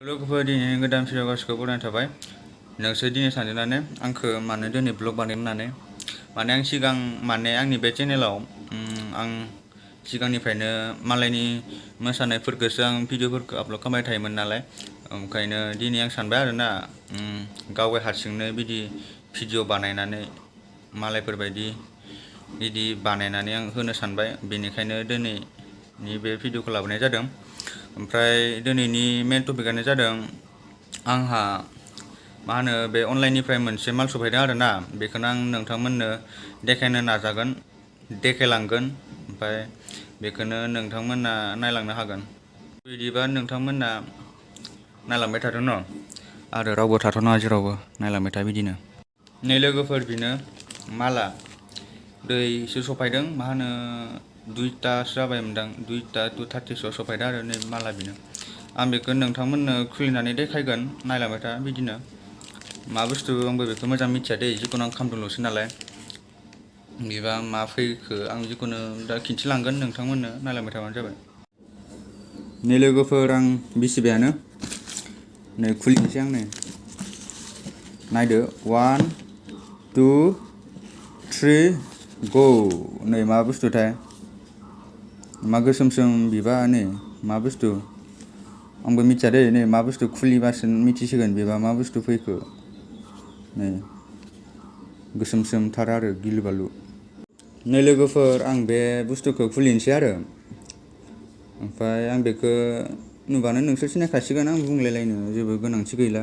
लोगोफोर दिनै गोदान भिडिअ गासिखौबो बरायनाय थाबाय। नोंसोर दिनै सानदोंनाने आंखो मानो दिनै ब्लग बानायनानै माने आं सिगां माने आंनि बे चेनेलाव आं सिगांनिफ्रायनो मालायनि मोसानायफोरखौसो आं भिडिअफोरखौ आपल'ड खालामबाय थायोमोन नालाय, ओंखायनो दिनै आं सानबाय आरोना गावगाय हारसिंनो बिदि भिडिअ बानायनानै मालायफोरबायदि बिदि बानायनानै आं होनो सानबाय। बेनिखायनो दिनैनि बे भिडिअखौ लाबोनाय जादों। ओमफ्राय दिनैनि मेन टपिकआनो जादों आंहा मा होनो बे अनलाइननिफ्राय मोनसे माल सफैदों आरोना, बेखौनो आं नोंथांमोननो देखायनो नाजागोन, देखायलांगोन, ओमफ्राय बेखौनो नोंथांमोना नायलांनो हागोन। बिदिबा नोंथांमोना नायलांबाय थादों न' आरो रावबो थाथ'नाङा जेरावबो नायलांबाय था बिदिनो। नै लोगोफोर बेनो माला दैसो सफायदों, मा होनो 2टासो जाबायमोनदां, 2टा 2:30सोआव सफायदों आरो नै माला बेनो। आं बेखौ नोंथांमोननो खुलिनानै देखायगोन, नायलांबाय था बिदिनो। मा बुस्थु आंबो बेखौ मोजां मिथिया दे, जिखुनु आं खालामदोंल'सो नालाय। बेबा मा फैखो आं जिखुनु दा खिन्थिलांगोन नोंथांमोननो, नायलांबाय थाबानो जाबाय। नै लोगोफोर आं बिसिबायानो नै खुलिनोसै आं नै नायदो 1 2 3 गो। नै मा बुस्थुथाय, मा गोसोम बिबा नै मा बुस्थु आंबो मिथिया दे, नै मा बुस्थु खुलिबासो मिथिसिगोन बेबा मा बुस्थु फैखो। नै गोसोम थार आरो गिलु बालु। नै लोगोफोर आं बे बुस्थुखौ खुलिनोसै आरो, ओमफ्राय आं बेखौ नुबानो नोंसोर सिनायखासिगोन, आं बुंलायलायनो जेबो गोनांथि गैला।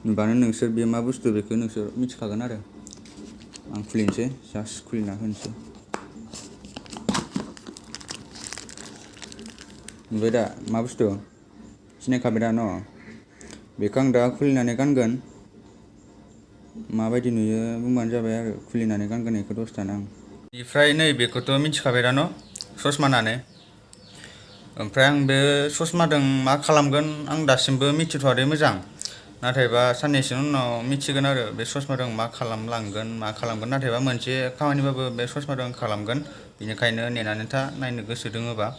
नुबानो नोंसोर बे मा बुस्थु बेखौ नोंसोर मिथिखागोन आरो। आं खुलिनोसै, जास्ट खुलिना होनोसै। नुबाय दा मा बुस्थु सिनायखाबाय दा न'? बेखौ आं दा खुलिनानै गानगोन, माबायदि नुयो बुंबानो जाबाय आरो। खुलिनानै गानगोन बेखौ दसेथाना आं। बेनिफ्राय नै बेखौथ' मिथिखाबाय दा न', ससमा होननानै। ओमफ्राय आं बे ससमादों मा खालामगोन आं दासिमबो मिथिथ'वाखै मोजां, नाथायबा साननैसोनि उनाव मिथिगोन आरो बे ससमादों मा खालामलांगोन मा खालामगोन। नाथायबा मोनसे खामानिबाबो बे ससमादों खालामगोन, बेनिखायनो नेनानै था, नायनो गोसो दङोबा।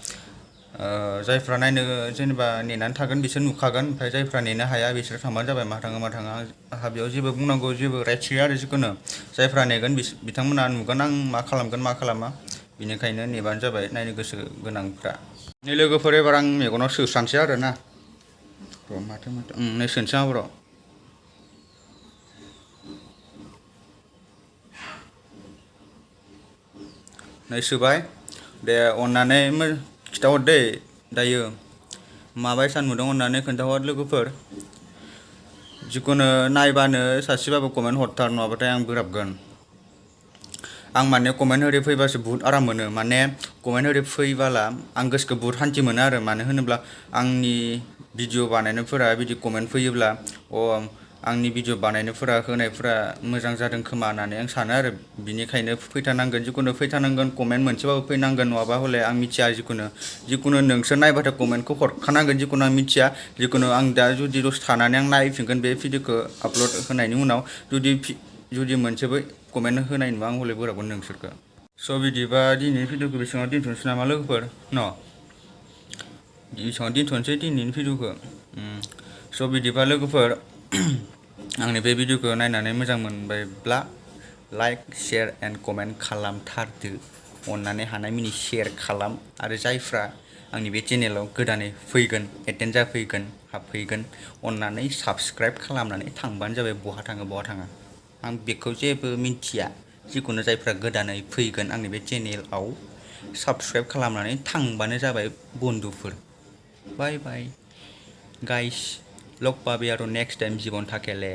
जायफ्रा नायनो जेनेबा नेनानै थागोन बिसोर नुखागोन, ओमफ्राय जायफ्रा नेनो हाया बिसोर थांबानो जाबाय, मा थाङो आंहा बेयाव जेबो बुंनांगौ जेबो राइट्स गैया आरो। जिखुनु जायफ्रा नेगोन बिथांमोना नुगोन आं मा खालामगोन मा खालामा, बेनिखायनो नेबानो जाबाय नायनो गोसो गोनांफ्रा। नै लोगोफोर एबार आं मेगनाव सोस्रांसै आरो ना, र' माथो नै सोनोसै आं र'। नै सोबाय दे, अननानै खिथाहर दे दायो माबायसा नुदों, अननानै खोन्थाहर लोगोफोर। जिखुनु नायबानो सासेबाबो कमेन्ट हरथार, नङाबाथाय आं बोराबगोन। आं माने कमेन्ट होरि फैबासो बुहुत आराम मोनो, माने कमेन्ट होरि फैबोला आं गोसोखौ बुहुत सान्थि मोनो आरो। मानो होनोब्ला आंनि भिडिअ बानायनायफोरा बिदि कमेन्ट फैयोब्ला आंनि भिडिअ बानायनायफोरा होनायफोरा मोजां जादों खोमा होननानै आं सानो आरो। बिनिखायनो फैथारनांगोन, जिखुनु फैथारनांगोन, कमेन्ट मोनसेबाबो फैनांगोन, नङाबा हले आं मिथिया। जिखुनु नोंसोर नायबाथाय कमेन्टखौ हरखानांगोन, जिखुनु आं मिथिया। जिखुनु आं दा जुदि दसे थानानै आं नायफिनगोन बे भिडिअखौ आपल'ड होनायनि उनाव, जुदि मोनसेबो कमेन्ट होनाय नुवा आं हले बोराबगोन नोंसोरखौ। स' बिदिबा दिनैनि भिडिअखौ बेसेबां दोनथ'नोसै नामा लोगोफोर न'? बेसेबां दोनथ'नोसै दिनैनि भिडिअखौ। स' बिदिबा लोगोफोर आंनि बे भिडिअखौ नायनानै मोजां मोनबायब्ला लाइक शेयार एन्ड कमेन्ट खालामथारदो, अननानै हानायमानि शेयार खालाम। आरो जायफ्रा आंनि बे चेनेलाव गोदानै फैगोन, एटेन्ड जाफैगोन, हाबफैगोन, अननानै साबस्क्राइब खालामनानै थांबानो जाबाय। बहा थाङा आं बेखौ जेबो मिन्थिया, जिखुनु जायफ्रा गोदानै फैगोन आंनि बे चेनेलाव साबस्क्राइब खालामनानै थांबानो जाबाय बन्धुफोर। बाय बाय गाइस, लग पाबे आरो नेक्स्ट टाइम जीवन थाकेले।